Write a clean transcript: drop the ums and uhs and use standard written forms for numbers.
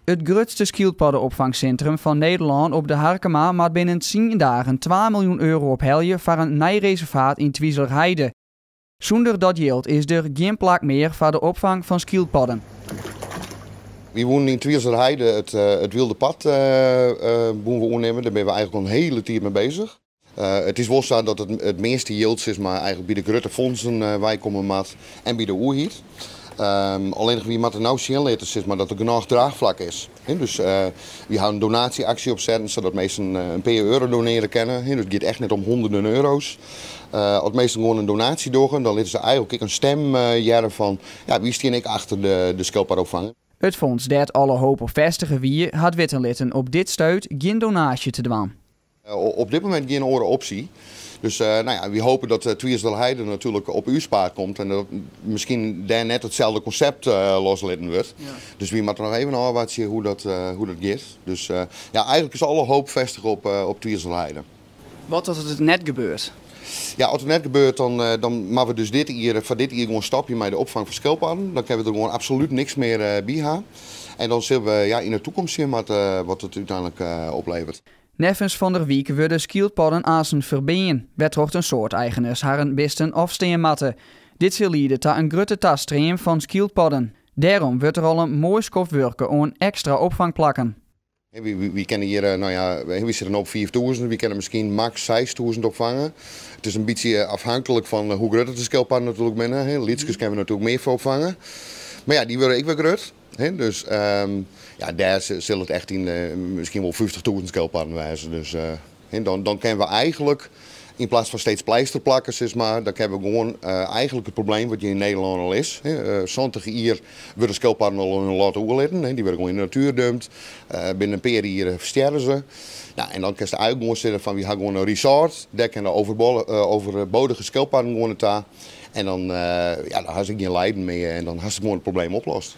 It grutste skyldpodde-opfangsintrum fan Nederlân op De Harkema moat binnen 10 dagen 2 miljoen euro ophelje foar in nij reservaat yn Twizelerheide. Sûnder dat jild is der gjin plak mear foar de opfang fan skyldpodden. Wy woene yn Twizelerheide it Wylde Pad woene we oernimme. Dêr binne we eigentlik al in hiele tiid mei beuzich. It is wol sa dat it measte jild, sis mar, eigentlik by de grutte fûnsen weikomme moat en by de oerheid. Allinnich wy moatte no sjen litte, sis mar, dat der genôch draachflak is. Dus wy ha in donaasje-aksje opsetten sadat minsken in pear euro donearje kinne. Dus it giet echt net om hûnderten euro's. As minsken gewoan in donaasje dogge, dan litte se eigentlik ek in stim hearre fan: ja, wy steane ek achter de skyldpodopfang. It fûns dêr't alle hoop op fêstige wie, hat witte litten op dit stuit gjin donaasje te dwaan. Op dit momint gjin oare opsje. Dus no ja, wy hoopje dat Twizelerheide natuerlik op ús paad komt en dat miskien dêr net itselde konsept loslitten wurdt. Dus wy moatte noch even ôfwachtsje hoe dat giet. Dus ja, eigentlik is alle hoop fêstige op Twizelerheide. Wat as it net gebeurt? Ja, as it net gebeurt, dan moatte we dus foar dit jier gewoan stopje mei de opfang fan skyldpodden. Dan kinne we der gewoan absolút niks mear by ha. En dan sille we, ja, yn de takomst sjen wat it úteinlik opleveret. Neffens Van der Wiek wurde skyldpodden aansen ferbean, wêrtroch't in soad eigeners harren bisten ôfstean moatte. Dit sil liede ta in grutte tastream fan skyldpodden. Dêrom wurdt der al in moai skoft wurke oan ekstra opfangplakken. Wy kinne hjir, no ja, wy sitte no op 5000, wy kinne miskien maks 6000 opfange. It is in bytsje ôfhinklik fan hoe grut de skyldpodden natuerlik binne. Lytskes kinne we natuerlik mear foar opfange. Mar ja, dy wurde ek wer grut. Dus ja, dêr sil it echt yn miskien wol 50.000 skyldpodden wêze. Dus dan kinne we eigentlik, yn plak fan steeds pleister plakke, sis mar, dan kinne we gewoan eigentlik it probleem wat hjir yn Nederlân al is. 70 jier wurde skyldpodden al in lot oerlitten. Dy wurde gewoan yn de natuer dumpt. Binnen in pear jier ferstjerre se. No, en dan kinst eigentlik gewoan sizze fan: wy ha gewoan in resort. Dêr kinne overbodige skyldpodden gewoan ta. En dan, ja, dan hast gjin lijen mear en dan hast gewoan it probleem oplost.